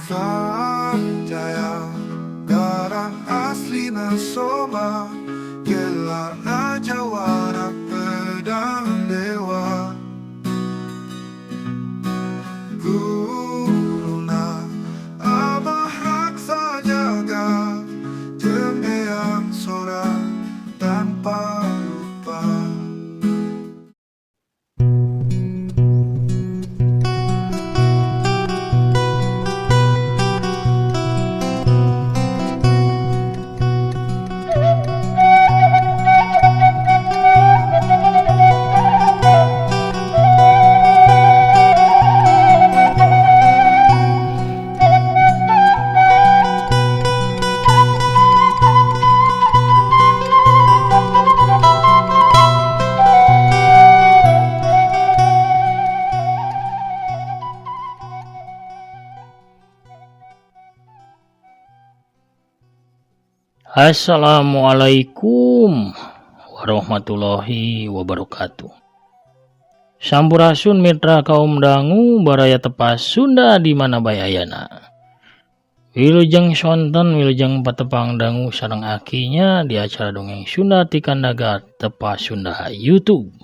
Sanjaya, darah aslina Soma, gelarna jawara pedang dewa. Guruna Abah Raksa Jaga, jeung Eyang Sora tanpa lupa. Assalamualaikum warahmatullahi wabarakatuh. Sampurasun mitra kaum dangu baraya tepas Sunda di mana bae ayana. Wilujeng sonten wilujeng patepang dangu sareng akinya di acara dongeng Sunda ti Kandaga Tepas Sunda YouTube.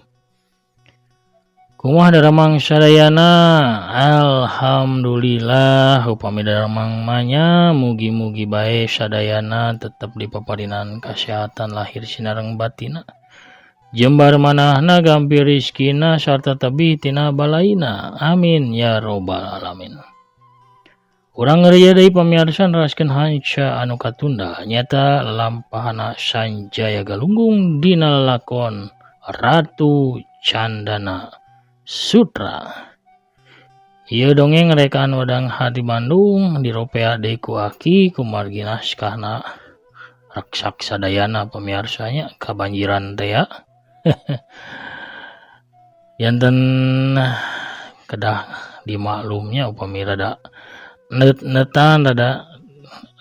Kumaha daramang sadayana? Alhamdulillah upami daramang manya mugi-mugi bae sadayana tetep dipaparinan kasehatan lahir sinareng batina. Jembar manahna gampir rizkina sarta tebih tina balaina. Amin ya robbal alamin. Urang ngeureuyeuh deui pamiarsa neraskeun hanca anu katunda nyata lalampahana Sanjaya Galunggung dina lalakon Ratu Candana Sutra. Ieu dongeng rekaan Wedang Hati Bandung diropea deui ku Aki kumargi naskahna raksak sadayana pamiarsanya kabanjiran teh ya. Janten kedah dimaklumnya upami rada net-netan rada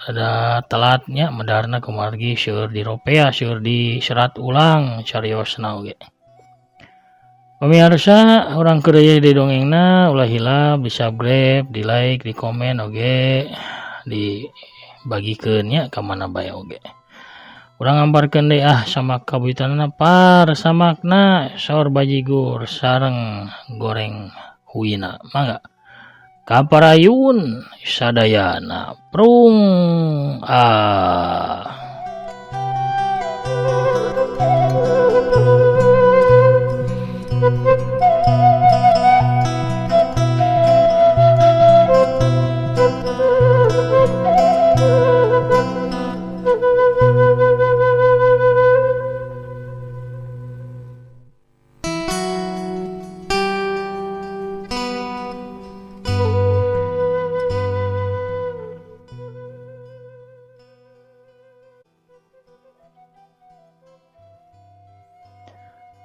ada telatnya medarna kumargi seueur diropea seueur diserat ulang cariosna oge. Pemirsa, urang keur di dongengna ulah hilap di subscribe, di like, di komen oge, dibagikeun nya ka mana bae oge. Urang ngamparkeun deui ah sama kabuyutanna par samakna saur bajigur sareng goreng huina. Mangga. Kaparayun sadayana prung ah.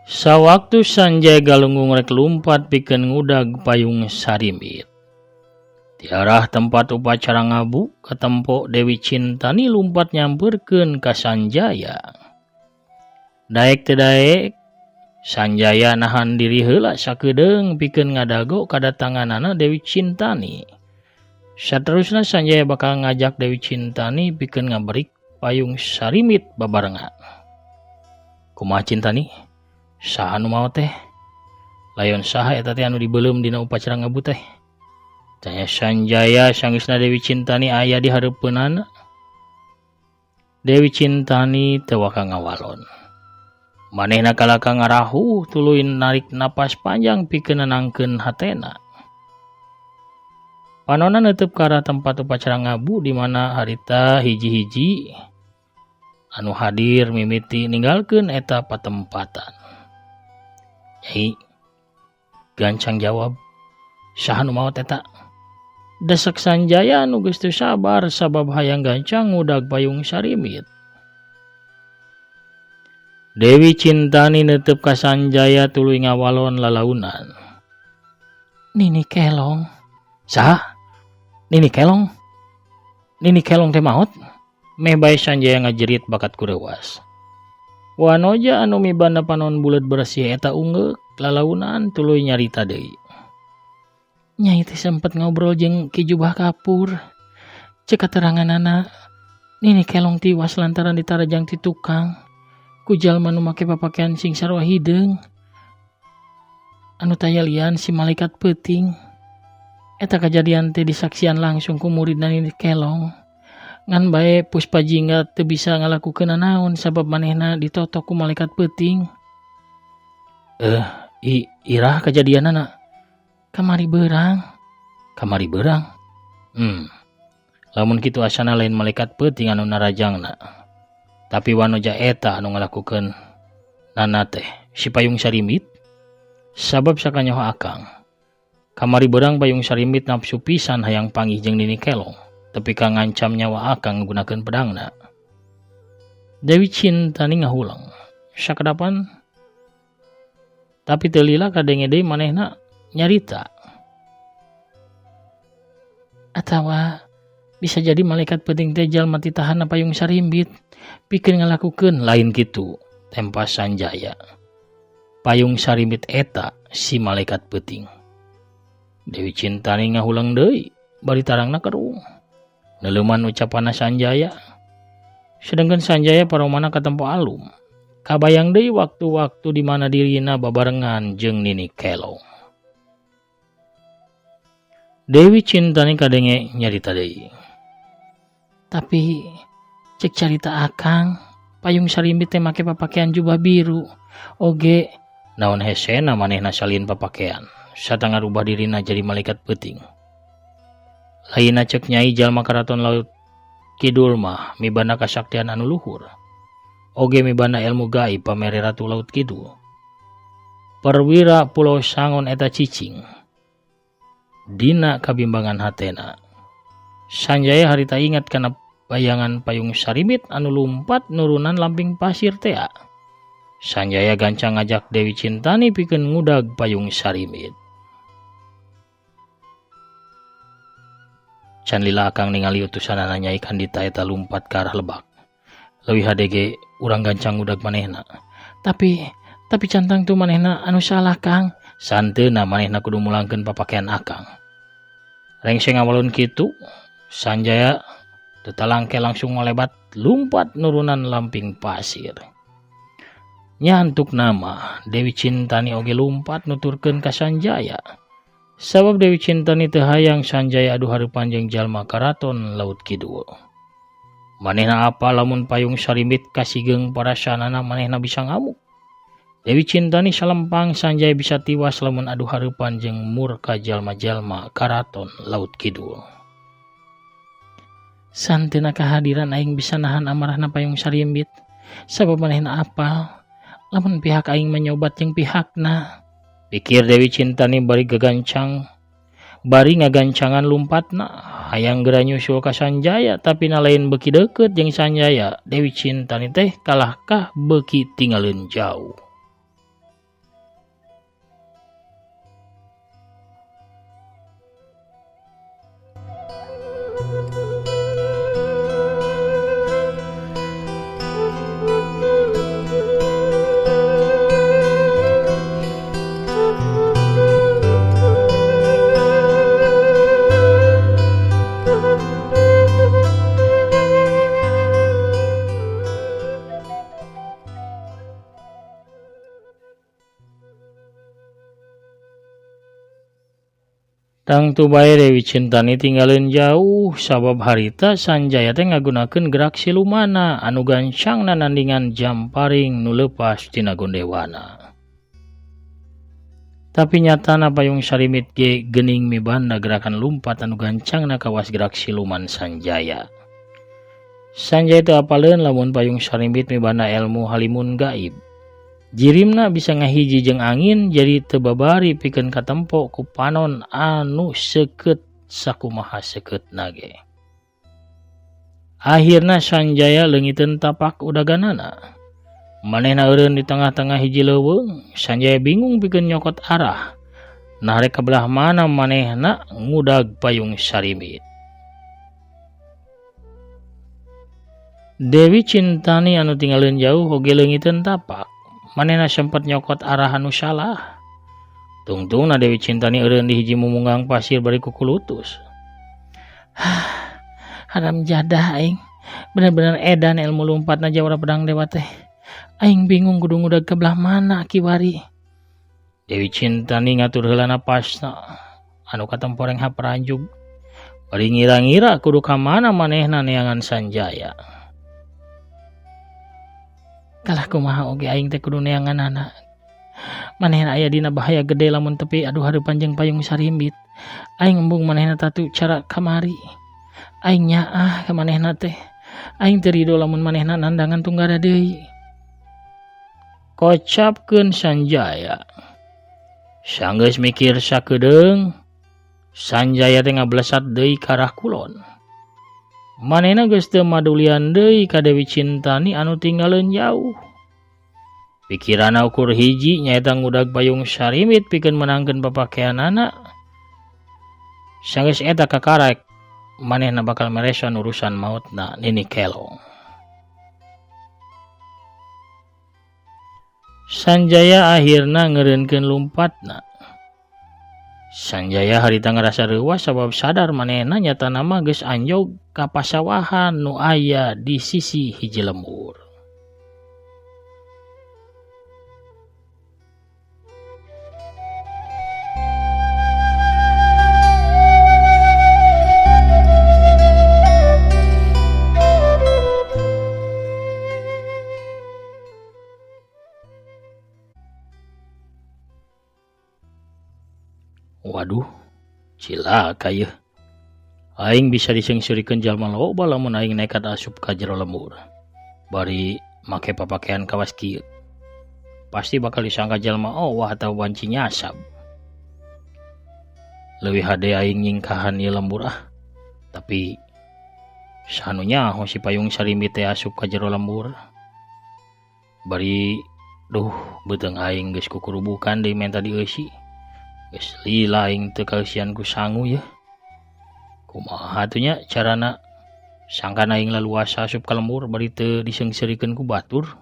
Sawaktu Sanjaya Galunggung rek lumpat pikeun ngudag payung sarimit. Di arah tempat upacara ngabu, katempo Dewi Cintani lumpat nyamperkeun ka Sanjaya. Daek teu daek, Sanjaya nahan diri heula sakedeung pikeun ngadago kadatanganana Dewi Cintani. Saterusna Sanjaya bakal ngajak Dewi Cintani pikeun ngaberik payung sarimit babarengan. Kumaha Cintani? Saha nu maot teh? Layon saha eta teh anu dibeuleum dina upacara ngabu teh? Tanya Sanjaya sanggeusna Dewi Cintani aya di hareupeunana. Dewi Cintani teu waka ngawalon. Manehna kalaka ngarahuh tuluy narik napas panjang pikeun nenangkeun hatena. Panona neuteub ka arah tempat upacara ngabu di mana harita hiji-hiji anu hadir mimiti ninggalkeun eta patempatan. Nyai gancang jawab, saha nu maot eta? Desek Sanjaya nu geus teu sabar sabab hayang gancang ngudag payung sarimit. Dewi Cintani neuteub ka Sanjaya tuluy ngawalon lalaunan. Nini Kelong. Saha? Nini Kelong? Nini Kelong teh maot? Meh bae Sanjaya ngajerit bakat kureuwas. Wanoja anu mibanda panon buleut bersih eta unggeuk lalaunan tuluy nyarita deui. Nyai teh sempet ngobrol jeung Ki Jubah Kapur. Cek kateranganana Nini Kelong tiwas lantaran ditarajang ti tukang ku jalma nu make papakean sing sarua hideung anu taya lian si malaikat peuting. Eta kajadian teh disaksian langsung ku muridna Nini Kelong. Ngan bae Puspa Jingga teu bisa ngalakukeun nanaon sabab manehna ditotok ku malaikat peuting. Irah kajadianana kamari beurang. Kamari beurang. Lamun kitu asana lain malaikat peuting anu narajangna. Tapi wanoja eta anu ngalakukeun nana teh si Payung Sarimbit. Sabab sakanyaho akang. Kamari beurang Payung Sarimbit nafsu pisan hayang panggih jeung Nini Kelong. Tepi ka ngancam nyawa akang nggunakeun pedangna. Dewi Cintani ngahulang. Sakadapan tapi teu lila kadenge deui manehna nyarita. Atawa bisa jadi malaikat peuting teh jalma titahanna Payung Sarimbit pikeun ngalakukeun lain kitu tempas Sanjaya. Payung Sarimbit eta si malaikat peuting. Dewi Cintani ngahulang deui bari tarangna kerung. Neuleuman ucapanna Sanjaya. Sedangkan Sanjaya paromana katempo alum. Kabayang deui waktu-waktu di mana dirina babarengan jeung Nini Kelong. Dewi Cintani kadenge nyarita deui. Tapi cek carita akang, Payung Sarimbit teh make papakean jubah biru. Oge, naon hesena manehna salin papakean, satangga rubah dirina jadi malaikat peuting. Lainna cek nyai jalma karaton laut kidul mah mibanda kasaktian anu luhur. Oge mibanda ilmu gaib pamere ratu laut kidul. Perwira Pulau Sangon eta cicing. Dina kabimbangan hatena. Sanjaya harita ingat kana bayangan Payung Sarimbit anu lumpat nurunan lamping pasir tea. Sanjaya gancang ngajak Dewi Cintani pikeun ngudag Payung Sarimbit. Can lila akang ningali utusanana Nyai Kandita eta lumpat ka arah lebak. Leuwih hade ge urang gancang ngudag manehna. Tapi cantang tu manehna anu salah Kang. Santeuna manehna kudu mulangkeun papakean akang. Rengse ngawalun kitu, Sanjaya teu talangke langsung ngolebat lumpat nurunan lamping pasir. Nyantuk nama Dewi Cintani oge lumpat nuturkeun ka Sanjaya. Sabab Dewi Cintani teu hayang Sanjaya adu hareupan jeung jalma karaton laut kidul. Manehna apa lamun Payung Sarimbit kasigeung parasanana manehna bisa ngamuk. Dewi Cintani salempang Sanjaya bisa tiwas lamun adu hareupan jeung murka jalma-jalma karaton laut kidul. Santeuna kahadiran aing bisa nahan amarahna Payung Sarimbit. Sabab manehna apal lamun pihak aing menyobat jeung pihakna. Pikir Dewi Cintani bari ngagancangan lumpatna hayang geura nyusul ka Sanjaya tapi na lain beuki deukeut jeung Sanjaya. Dewi Cintani teh kalahkah beuki tinggalin jauh. Tangtu bae Dewi Cintani tinggalin jauh sabab harita Sanjaya teh ngagunakeun gerak silumana anu gancangna nandingan jamparing nu leupas tina gondewana. Tapi nyatana Payung Sarimbit ge geuning mibanda gerakan lumpat anu gancangna kawas gerak siluman Sanjaya. Sanjaya teu apaleun lamun Payung Sarimbit mibanda ilmu halimun gaib. Jirimna bisa ngahiji jeung angin jadi teu babari pikeun katempo ku panon anu seukeut sakumaha seukeutna ge. Akhirna Sanjaya leungiteun tapak udaganana. Manehna eureun di tengah-tengah hiji leuweung, Sanjaya bingung pikeun nyokot arah. Nah rek ka belah mana manehna ngudag Payung Sarimbit. Dewi Cintani anu tinggalin jauh oge leungiteun tapak. Manehna sempet nyokot arah anu salah. Tungtungna Dewi Cintani eureun di hiji mumunggang pasir bari kukulutus. Haram jadah aing. Bener-bener edan ilmu lumpatna Jawara Pedang Dewa teh. Aing bingung kudu ngudag ka belah mana kiwari. Dewi Cintani ngatur heula napasna anu katemporeng haparanjug. Bari ngira-ngira kudu ka mana manehna neangan Sanjaya. Kalah kumaha oge aing teh kudu neanganana. Manehna aya dina bahaya gede lamun tepi aduh hareupan jeung payung sarimbit. Aing embung manehna tatu cara kamari. Aing nyaah ka manehna teh. Aing teu rido lamun manehna nandangan tunggara deui. Kocapkeun Sanjaya. Sanggeus mikir sakedeung, Sanjaya teh ngablesat deui ka arah kulon. Manehna geus teu madulian deui ka Dewi Cintani anu tinggaleun jauh. Pikiranna ukur hiji nyaeta ngudag payung sarimit pikeun meunangkeun papakeanana. Sanggeus eta kakarek manehna bakal meresan urusan mautna Nini Kelong. Sanjaya akhirna ngeureunkeun lumpatna. Sanjaya harita ngarasa reuwas sabab sadar manehna nyatana mah geus anjog ka pasawahan nu aya di sisi hiji lembur. Waduh, cilaka yeuh. Aing bisa diseungseurikeun jalma loba lamun aing nekat asup ka jero lembur. Bari make papakean kawas kieu. Pasti bakal disangka jalma owah atawa banci nyasab. Leuwih hade aing nyingkahan ieu lembur ah. Tapi sanu nyaho si payung sarimbi teh asup ka jero lembur. Bari duh beuteung aing geus kukurubukan deui menta dieusi. Geus lila aing teu kaeusian ku sangu yeuh. Kumaha atuh nya carana sangkan aing laluasa asup ka lembur bari teu diseungseurikeun ku batur.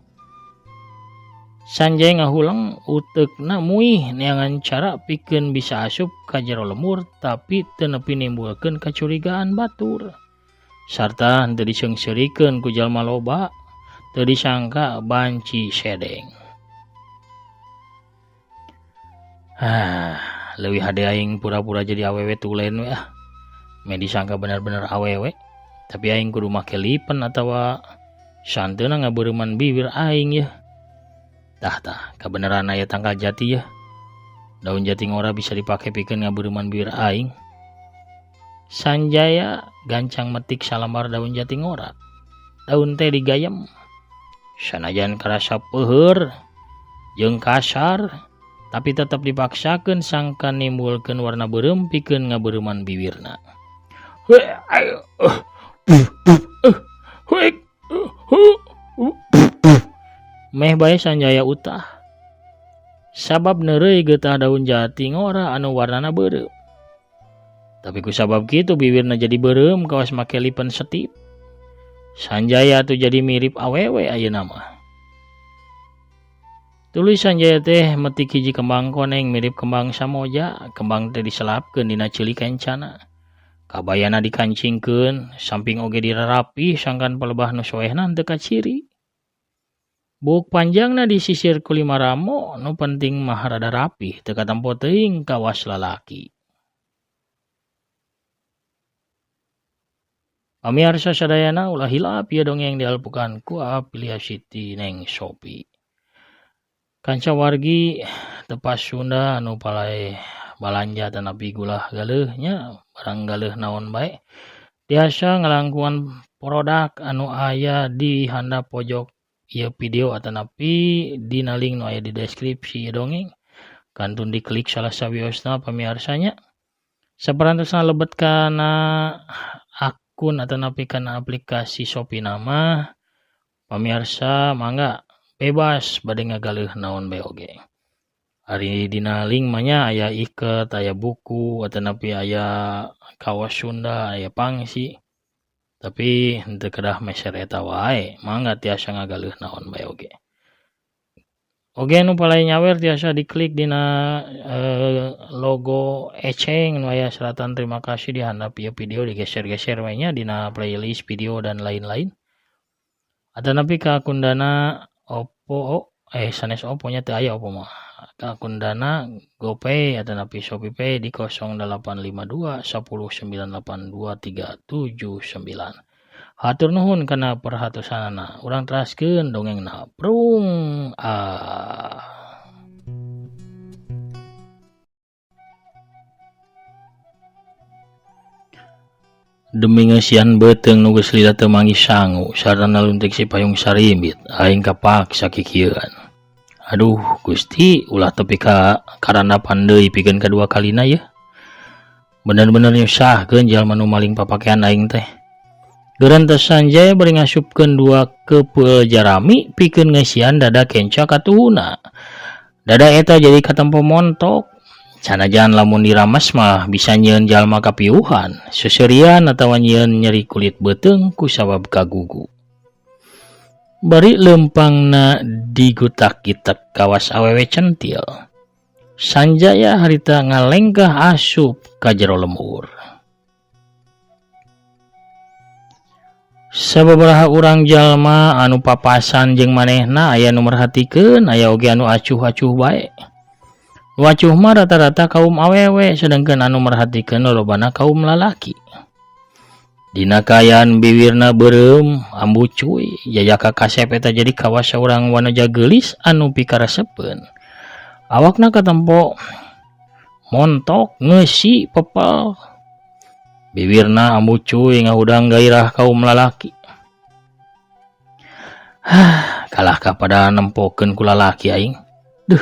Sanjaya ngahulang uteukna muih neangan cara pikeun bisa asup ka jero lembur tapi teu nepi nimbulkeun kacurigaan batur. Sarta henteu diseungseurikeun ku jalma loba, teu disangka banci sedeng. Ah, leuwih hade aing pura-pura jadi awewe tulen we ah. Meh disangka bener-bener awewe, tapi aing kudu make lipen atawa santeuna ngabeureuman bibir aing yeuh. Tah tah, kabeneran aya tangkal jati yeuh. Daun jati ngora bisa dipake pikeun ngabeureuman bibir aing. Sanjaya gancang metik salambar daun jati ngora. Daun teh digayem. Sanajan karasa peuheur jeung kasar, tapi tetep dipaksakeun sangkan nimbulkeun warna beureum pikeun ngabeureuman bibirna. Meh bae Sanjaya utah. Sabab neureuy getah daun jati ngora anu warnana beureum. Tapi ku sabab kitu bibirna jadi beureum kawas make lipen setip. Sanjaya tuh jadi mirip awewe ayeuna mah. Tuluy Sanjaya teh metik hiji kembang koneng mirip kembang samoja, kembang teh diselapkeun dina ceuli kencana. Kabayana dikancingkeun, samping oge dirarapih sangkan palebah nu soehna teu kaciri. Buuk panjangna disisir ku lima ramo, nu penting mah rada rapih teu katempo teuing kawas lalaki. Pamiarsa sadayana ulah hilap ieu dongeng dialpukan ku afiliasi ti Neng Sopi. Kanca wargi tepas Sunda anu palai balanja tanapi gulah galeuh nya barang galeuh naon bae tiasa ngalangkungan produk anu aya di handap pojok ieu video atanapi dina link nu aya di deskripsi ieu dongeng. Kantun diklik salah sawiosna pamiarsanya. Saparantosna lebet kana akun atanapi kana aplikasi Shopee nama pamiarsa mangga bebas bade ngagaleuh naon bae oge. Ari dina link mah nya aya iket, aya buku, atanapi aya kaos Sunda, aya pangsi. Tapi henteu kedah meser eta wae, mangga tiasa ngagaleuh naon bae oge. Oge nu palay nyawer tiasa diklik dina logo eceng nu aya seratan terima kasih di handap ieu video digeser-geser we nya dina playlist video dan lain-lain. Atanapi ka akun Dana Oppo sanes Oppo nya teu aya Oppo mah. Ka akun Dana GoPay atanapi ShopeePay di 0852 10 982 379. Hatur nuhun kana perhatosanana. Urang teraskeun dongengna. Prung ah. Demi ngeusian beuteung nu geus lila teu manggih sangu sarana luntik si payung sarimbit aing kapaksa kikieuan. Aduh Gusti ulah tepi ka karandapan deui pikeun kadua kalina yeuh. Bener-bener nyusahkeun jalma nu maling papakean aing teh. Geurenteh Sanjaya bari ngasupkeun dua kepeul jarami pikeun ngeusian dada kenca katuhuna. Dada eta jadi katempo montok. Sanajan lamun diramas mah bisa nyieun jalma kapiuhan, seuseurian atawa nyieun nyeri kulit beuteung kusabab kagugu. Bari leumpangna digutak-gitak kawas awewe centil. Sanjaya harita ngalengkah asup ka jero lembur. Sababaraha urang jalma anu papasan jeung manehna aya nu merhatikeun, aya oge anu acuh-acuh bae. Nu acuh mah rata-rata kaum awewe, sedangkeun anu merhatikeun lolobana kaum lalaki. Dina kaayaan biwirna beureum, ambu cuy, jajaka kasep eta jadi kawas saurang wanoja geulis anu pikaresepeun. Awakna katempo montok, ngeusi, pepel. Biwirna ambu cuy ngahudang gairah kaum lalaki. Hah, kalah kapada nempokeun ku lalaki aing. Duh.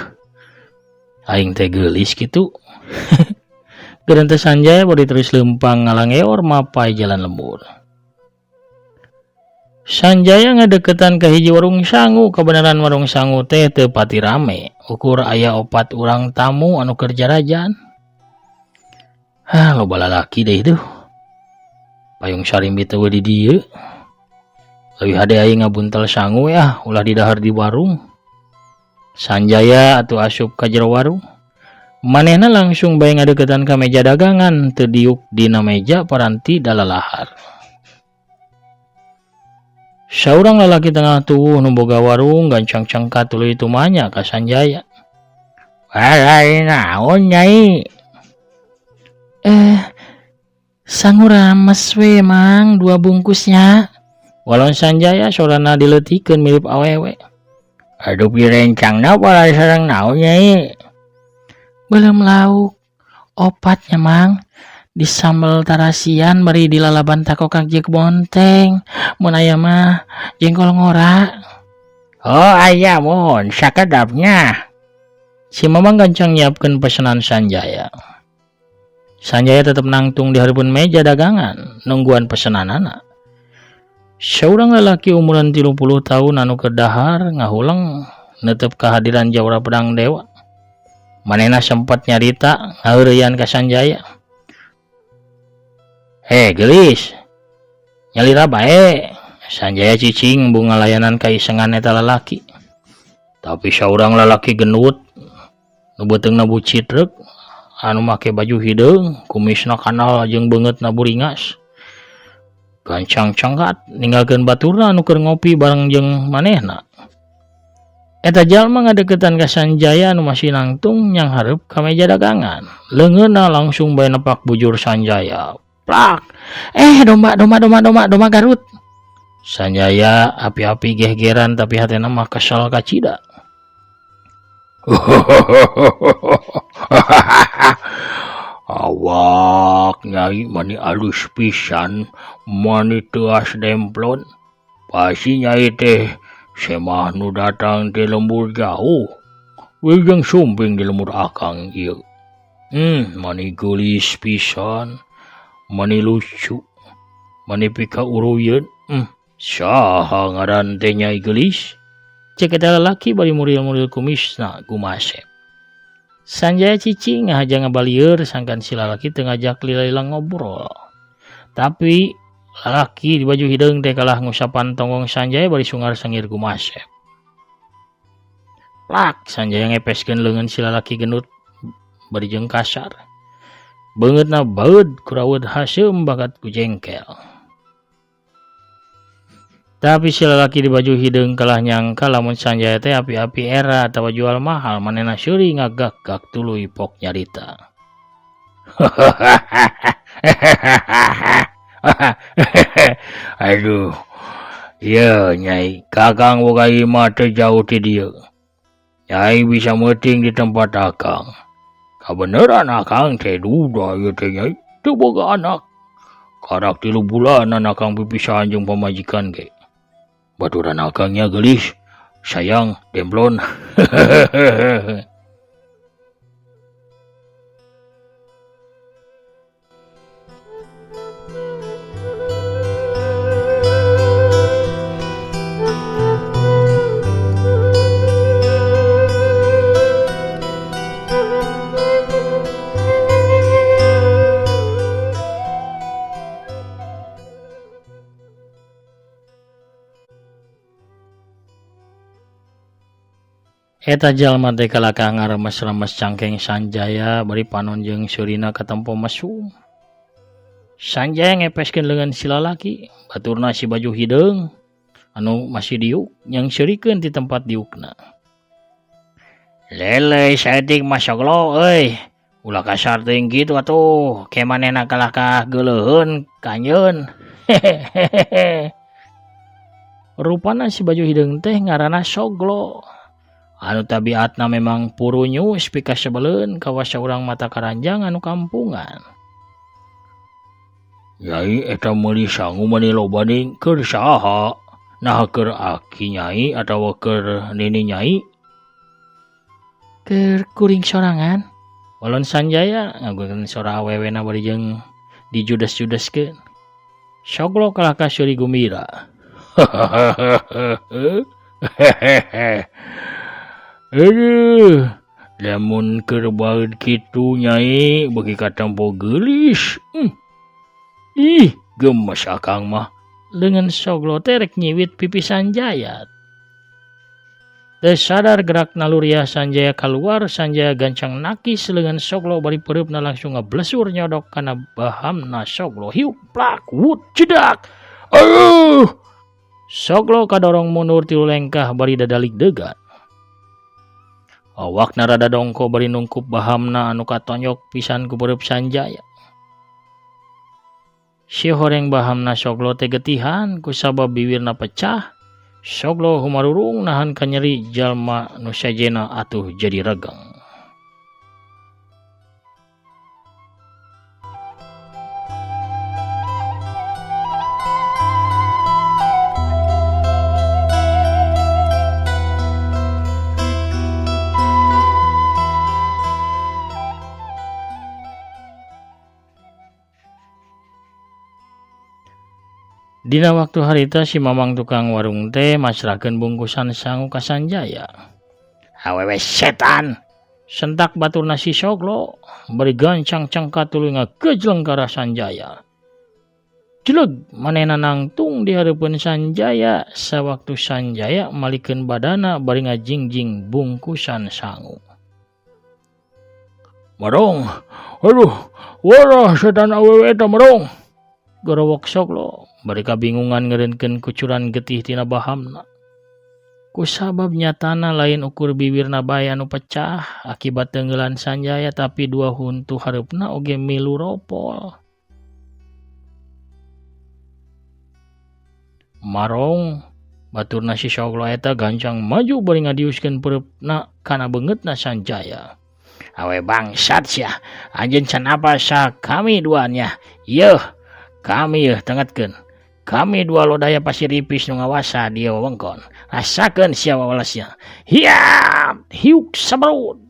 Aing teh geulis kitu. Geurenteh Sanjaya bari terus leumpang ngalangeor mapai jalan lembur. Sanjaya ngadeukeutan ka hiji warung sangu, kabeneran warung sangu teh teu pati rame. Ukur aya opat urang tamu anu keur jarajan. Hah, loba lalaki deui tuh. Payung sarimbit teh di dieu. Leuwih hade aing ngabuntel sangu ya, ulah didahar di warung. Sanjaya atuh asup ka jero warung. Manehna langsung bae ngadeukeutan ka meja dagangan, teu diuk dina meja paranti dalalahar. Saurang lalaki tengah tuwuh nu boga warung gancang cengkat tuluy tumanya ka Sanjaya. "Walai naon nyai?" Sangu rames we mang 2 bungkusnya." Walon Sanjaya sorana dileutikeun mirip awewe. "Aduh pirencangna balai sareng naon nyai?" "Beuleum lauk opatnya mang, disambel tarasian bari dilalaban takokak jeung bonteng, mun aya mah jengkol ngora." "Oh aya mohon sakedapnya." Si mamang gancang nyiapkeun pesanan Sanjaya. Sanjaya tetep nangtung di hareupeun meja dagangan, nungguan pesenanana. Saurang lalaki umuran 30 tahun anu keur dahar ngahuleng neuteup kehadiran Jawara Pedang Dewa. Manehna sempat nyarita ngaheureyan ka Sanjaya. "Heh geulis, nyalira bae." Sanjaya cicing bunga layanan kaisengan eta lalaki. Tapi saurang lalaki gendut nu beuteungna bucit reuk, anu make baju hideung, kumisna kanal jeung beungeutna buringas. Gancang cengkat ninggalkeun baturna anu keur ngopi bareng jeung manehna. Eta jalma ngadeukeutan ka Sanjaya anu masih nangtung nyang hareup ka meja dagangan. Leungeunna langsung bae nepak bujur Sanjaya. Plak. Domba domba domba domba domba Garut. Sanjaya api-api gehgeran tapi hatena mah kesel kacida. "Awak nyai mani alus pisan, mani teuas demplon. Pasti nyai teh semah nu datang ti lembur jauh. Wilujeng sumping di lembur akang ieu. Mani geulis pisan, mani lucu, mani pika uruyeun. Saha ngaran teh nyai geulis?" Cek eta lalaki bari muril-muril kumisna gumasep. Sanjaya cicing ngahaja ngabalieur sangkan si lalaki teu ngajak lila-lila ngobrol. Tapi lalaki di baju hideung teh kalah ngusapan tonggong Sanjaya bari sungar sengir gumasep. Plak Sanjaya ngepeskeun leungeun si lalaki gendut bari jeung kasar. Beungeutna baeud kurawet haseum bakat ku jengkel. Tapi si lalaki di baju hideung kalah nyangka lamun Sanjaya teh api-api era atawa jual mahal manehna seuri ngagak-gak tuluy pok nyarita. Aduh, ieu Nyai, Kakang boga imah teu jauh ti dieu. Nyai bisa meuting di tempat Akang. Kabeneran Akang teh duda ieu teh Nyai, teu boga anak. Karak 3 bulanan Akang pipisahan jeung pamajikan ge. Baturan Akangnya geulis, sayang demplon. Eta jalma teh kalakah ngaremes-remes cangkeng Sanjaya bari panon jeung seurina katempo mesum. Sanjaya ngepeskeun leungeun si lalaki, baturna si baju hideung anu masih diuk yang seurikeun di tempat diukna. Lele saeutik mah soglo euy, ulah kasar teuing kitu atuh, ke manehna kalakah geuleuheun kanyeun. Hehehe. Rupana si baju hideung teh ngaranna Soglo. Anu tabiatna memang purunyus pikasebeleun kawasa urang mata karanjang anu kampungan. Nyai eta meuli sangu meuni loba ning keur saha? Naha keur aki nyai atawa keur nini nyai? Keur kuring sorangan. Walon Sanjaya ngagunakeun sora awewena bari jeung dijudes-judeskeun. Soglo kalah ka seuri gumira. Hehehe. Aduh, lamun keur baeud kitu Nyai beuki katempo geulis. Ih, gemes Akang mah. Leungeun Soglo teh rek nyiwit pipi Sanjaya. Teu sadar gerak naluriah Sanjaya kaluar, Sanjaya gancang nakis leungeun Soglo bari peureupna langsung ngablesur nyodok kana bahamna Soglo. Hiuk plak wut cedak. Aduh! Soglo kadorong mundur 3 lengkah bari dadalik degan. Awakna rada dongko bari nungkup bahamna anu katonyok pisan ku peureub Sanjaya. Si horeng bahamna Soglo teh getihan kusabab biwirna pecah. Soglo humarurung nahan kanyeri jalma nu sajena atuh jadi regeng. Dina waktu harita si mamang tukang warung teh masrahkeun bungkusan sangu ka Sanjaya. Awewe setan! Sentak baturna si Soglo bari gancang cengkat tuluy ngagejleng ka arah Sanjaya. Jeleg manehna nangtung di hareupeun Sanjaya sawaktu Sanjaya malikeun badana bari ngajingjing bungkusan sangu. Marong, aduh, warah setan awewe eta marong. Gorowok Soglo bari kabingungan ngeureunkeun kucuran getih tina bahamna. Kusabab nyatana lain ukur biwirna bae anu pecah akibat tenggelan Sanjaya tapi dua huntu hareupna oge milu ropol. Marong baturna si Soglo eta gancang maju bari ngadiuskeun peureupna kana beungeutna Sanjaya. Awe bangsat sia, anjeun can apa sa kami duanya. Yeuh, kami yeuh tengetkeun. Kami dua lodaya pasir ipis nu ngawasa dia wewengkon. Rasakeun sia wawalesnya. Hiap, hiuk sabarut.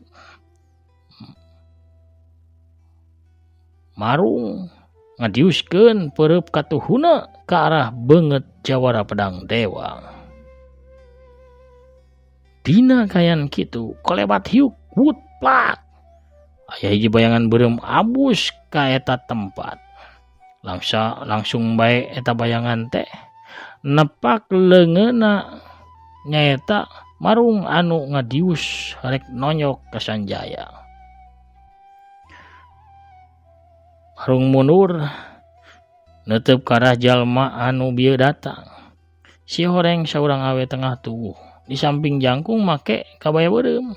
Marung ngadiuskeun peureub katuhuna ka arah beungeut jawara pedang dewa. Dina kayan kitu kolebat hiuk wut plak. Aya hiji bayangan beureum abus ka eta tempat. Langsung bae eta bayangan teh nepak leungeunna nyaeta Marung anu ngadius rek nonyok ka Sanjaya. Marung mundur neuteup ka arah jalma anu bieu datang. Si horeng saurang awe tengah tubuh di samping jangkung make kabaya beureum.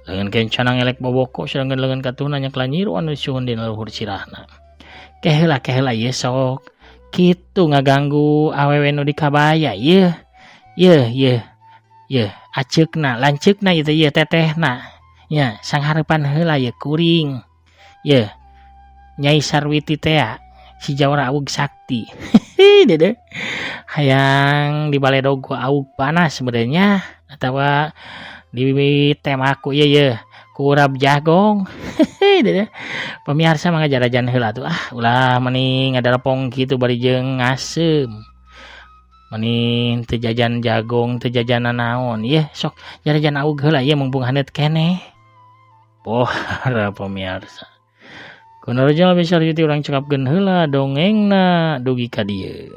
Leungeun kencana ngelek boboko sedangkan leungeun katuhna nyeklan nyiru anu disuhun dina luhur sirahna. Keheula keheula ieu sok kitu ngaganggu awewe nu di kabaya ieu. Yeuh yeuh yeuh aceukna lanceukna ieu teh ieu tetehna nya sanghareupan heula ieu kuring. Yeuh Nyai Sarwiti tea si jawara awug sakti. Dedeh hayang dibaledog ku awug panas sebenarnya atawa ditembak ku ieu yeuh ku urap jagong. Dedeh pamiarsa mangga jarajan heula atuh ah ulah meni ngadarapong kitu bari jeung ngaseum. Meni teu jajan jagong teu jajan nanaon yeuh sok jarajan awug heula ieu mumpung haneut keneh. Pohara pamiarsa. Kunaon bisa urang cekapkeun heula dongengna dugi ka dieu.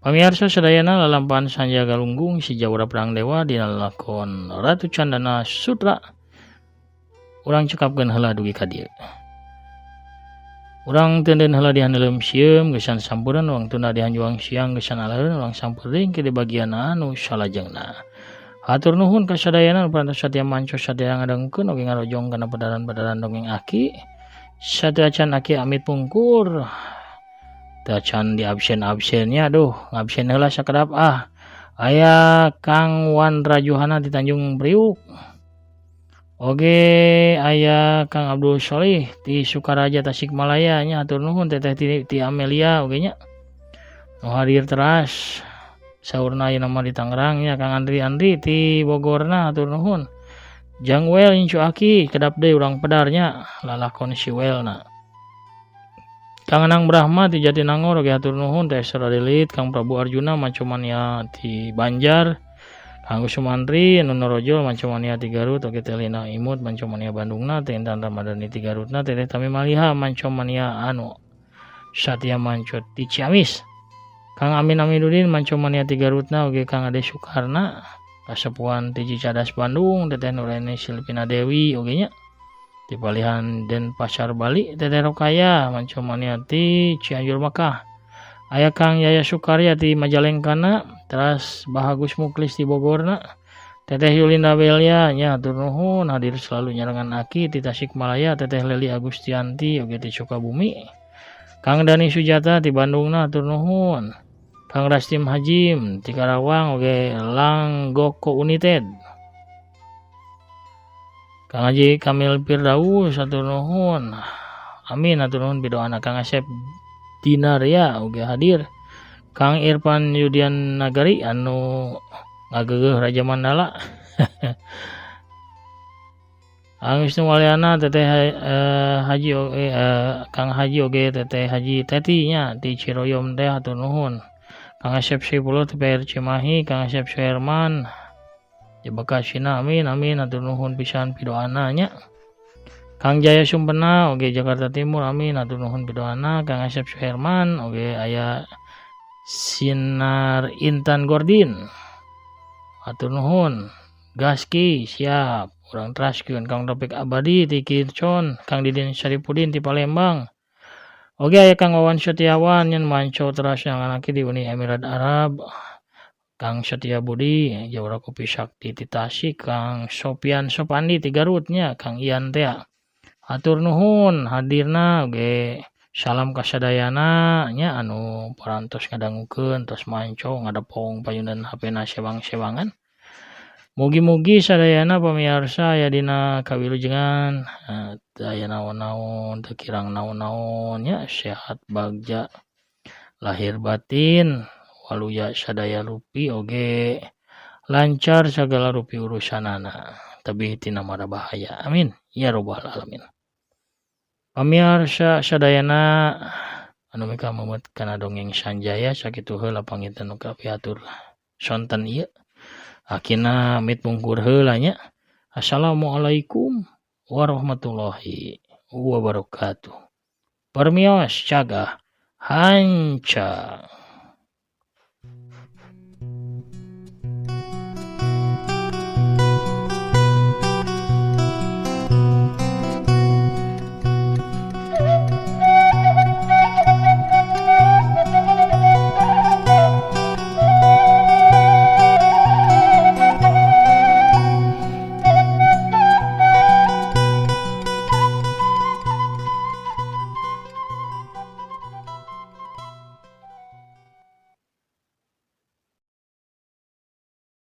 Pamiarsa sadayana lalampahan Sanjaya Galunggung si Jawara Perang Dewa dina lalakon Ratu Candana Sutra urang cekapkeun heula dugi ka dieu. Urang teunden heula di handeuleum sieum geusan sampuran urang tunda di hanjuang siang geusan alaheun urang sampeur deui ke di bagian anu salajengna. Hatur nuhun ka sadayana nu parantos satia manco satia ngadangukeun oge ngarojong kana pedaran-pedaran dongeng aki. Sateuacan aki amit pungkur. Teu acan di absen-absennya aduh ngabsen heula sakedap ah. Aya Kang Wan Rajuhana di Tanjung Priuk. Oge aya Kang Abdul Sholih di Sukaraja Tasikmalaya nya hatur nuhun teteh ti Amelia oge nya. Nu hadir teras saurna ayeuna mah di Tangerang nya Kang Andri Andri ti Bogorna hatur nuhun. Jang Wel incu aki kedap deui urang pedarnya lalakon si Welna. Kang Anang Brahma ti Jatinangor oge hatur nuhun teh Sradilit Kang Prabu Arjuna Mancomania ti Banjar. Kang Sumantri anu Norojol Mancomania ti Garut oge teh Lina Imut Mancomania Bandungna teh Intan Ramadhani ti Garutna teh Tami Maliha Mancomania anu Satya Manco ti Ciamis. Kang Amin Aminuddin Mancomania ti Garutna oge Kang Ade Sukarna kasepuhan ti Cicadas Bandung Teteh Nuraini Silvina Dewi oge nya ti Palihan Denpasar Bali Teteh Rokaya Mancomania ti Cianjur Mekah. Aya Kang Yaya Sukarya ti Majalengkana teras Bahagus Muklis ti Bogorna Teteh Yulinda Belia nya hatur nuhun hadir selalu nyarengan aki ti Tasikmalaya Teteh Leli Agustianti oge ti Sukabumi Kang Dani Sujata ti Bandungna hatur nuhun Kang Rastim Hajim ti Karawang oge Langgoko United Kang Haji Kamil Firdaus hatur nuhun amin hatur nuhun pidoana Kang Asep Dinaria oge hadir Kang Irfan Yudian Nagari anu ngagegeuh Raja Mandala Kang Wisnu Waliana Teteh Haji oge Kang Haji oge Teteh Haji Teti nya ti Ciroyom teh hatur nuhun Kang Asep Saipullah ti PR Cimahi Kang Asep Suherman di Bekasina amin amin hatur nuhun pisan pidoana nya Kang Jaya Sumpena oge Jakarta Timur amin hatur nuhun pidoana Kang Asep Suherman oge aya Sinar Intan Gordin hatur nuhun Gaski siap urang teraskeun Kang Topik Abadi ti Kircon Kang Didin Saripudin ti Palembang oge aya Kang Wawan Setiawan nyen manco teras yang anaki di Uni Emirat Arab Kang Setia Budi Jawara Kopi Sakti ti Tasik Kang Sopian Sopandi ti Garut nya Kang Ian teh hatur nuhun hadirna oge salam kasadayana nya anu parantos ngadangukeun tos manco ngadepong payunan HP-na sewang-sewangan mugi-mugi sadayana pamiarsa aya dina kawilujengan teu aya naon-naon teu kirang naon-naon nya sehat bagja lahir batin waluya sadaya rupi oge lancar sagala rupi urusanana tebih tina mara bahaya amin ya robbal alamin. Pamiarsa sadayana anu mika memet kana dongeng Sanjaya sakitu heula panginten nu kapihatur sonten ieu akina amit pungkur heula nya. Assalamualaikum warahmatullahi wabarakatuh. Permios cagah hanca.